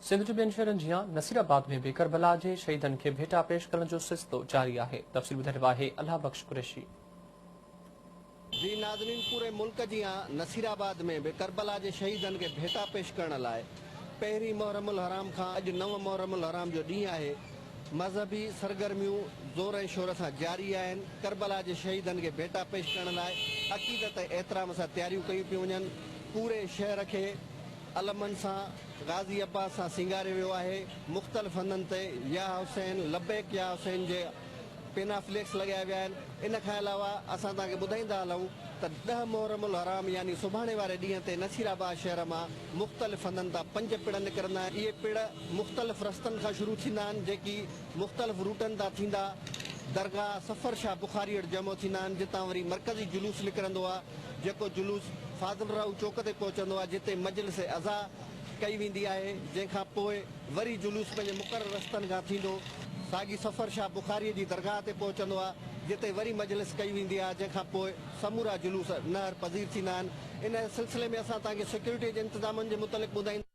سنڌ جي ٻين شهرن جيان نصيرآباد ۾ به ڪربلا جي شهيدن کي ڀيٽا پيش ڪرڻ جو سلسلو جاري آهي. تفصيل ٻڌائي رهيو آهي الله بخش قريشي. جي ناظرين پوري ملڪ جيان نصيرآباد ۾ به ڪربلا جي شهيدن کي ڀيٽا پيش ڪرڻ لاء پهرين محرم الحرام کان اڄ نو محرم الحرام جو ڏينهن آهي مذهبي سرگرميون زور ۽ شور سان جاري آهن ڪربلا جي شهيدن کي ڀيٽا پيش ڪرڻ لاء عقيدت ۽ احترام سان تياريون ڪيون پيون وڃن پوري شهر کي علمن سان غازي عباس سان سينگاريو ويو آهي، مختلف هنڌن تي يا حسين، لبيڪ يا حسين جي پينا فليڪس لڳايا ويا آهن، ان کان علاوه اسان توهان کي ٻڌائيندا هلون ته ڏهه محرم الحرام يعني سڀاڻي واري ڏينهن تي نصير آباد شهر مان مختلف هنڌن تان پنج پڙ نڪرندا آهن، اهي پڙ مختلف رستن کان شروع ٿيندا آهن جيڪي مختلف روٽن تان ٿيندا درگاهه صفر شاهه بخاري وٽ جمع ٿيندا آهن جتان وري مرڪزي جلوس نڪرندو آهي جيڪو جلوس فاضل راهو چوڪ تي پهچندو آهي جتي مجلس عزا ڪئي ويندي آهي جنهن کان پوء وري جلوس پنهنجي مقرر رستن کان ٿيندو ساڳي صفر شاهه بخاري جي درگاهه تي پهچندو آهي جتي وري مجلس ڪئي ويندي آهي جنهن کان پوء سمورا جلوس نهر پذير ٿيندا آهن ان سلسلي ۾ اسان توهان کي سيڪيورٽي جي انتظامن جي متعلق ٻڌائيندا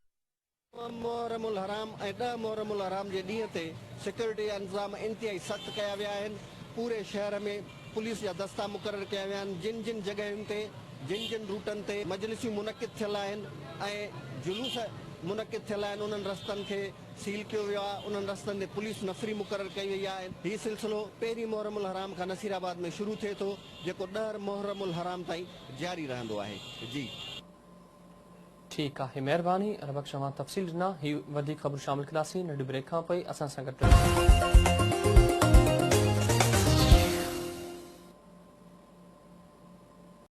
نو محرم الحرام ۽ ڏهه محرم الحرام جي ڏينهن تي سيڪيورٽي جا انتظام انتهائي سخت ڪيا ويا آهن، پوري شهر ۾ پوليس جا دستا مقرر ڪيا ويا آهن، جن جن جڳهين تي جن جن روٽن تي مجلسيون منعقد ٿيل آهن ۽ جلوس منعقد ٿيل آهن انهن رستن کي سيل ڪيو ويو آهي، انهن رستن تي پوليس نفري مقرر ڪئي وئي آهي، هي سلسلو پهرين محرم الحرام کان نصير آباد ۾ شروع ٿئي ٿو جيڪو ڏهه محرم الحرام تائين جاري رهندو آهي. جي. ٺيڪ آهي مهرباني ربخش اوهان تفصيل ڏنا هي وڌيڪ خبرون شامل ڪنداسين ننڍي بريڪ کان پوء اسان سان گڏ رهجو.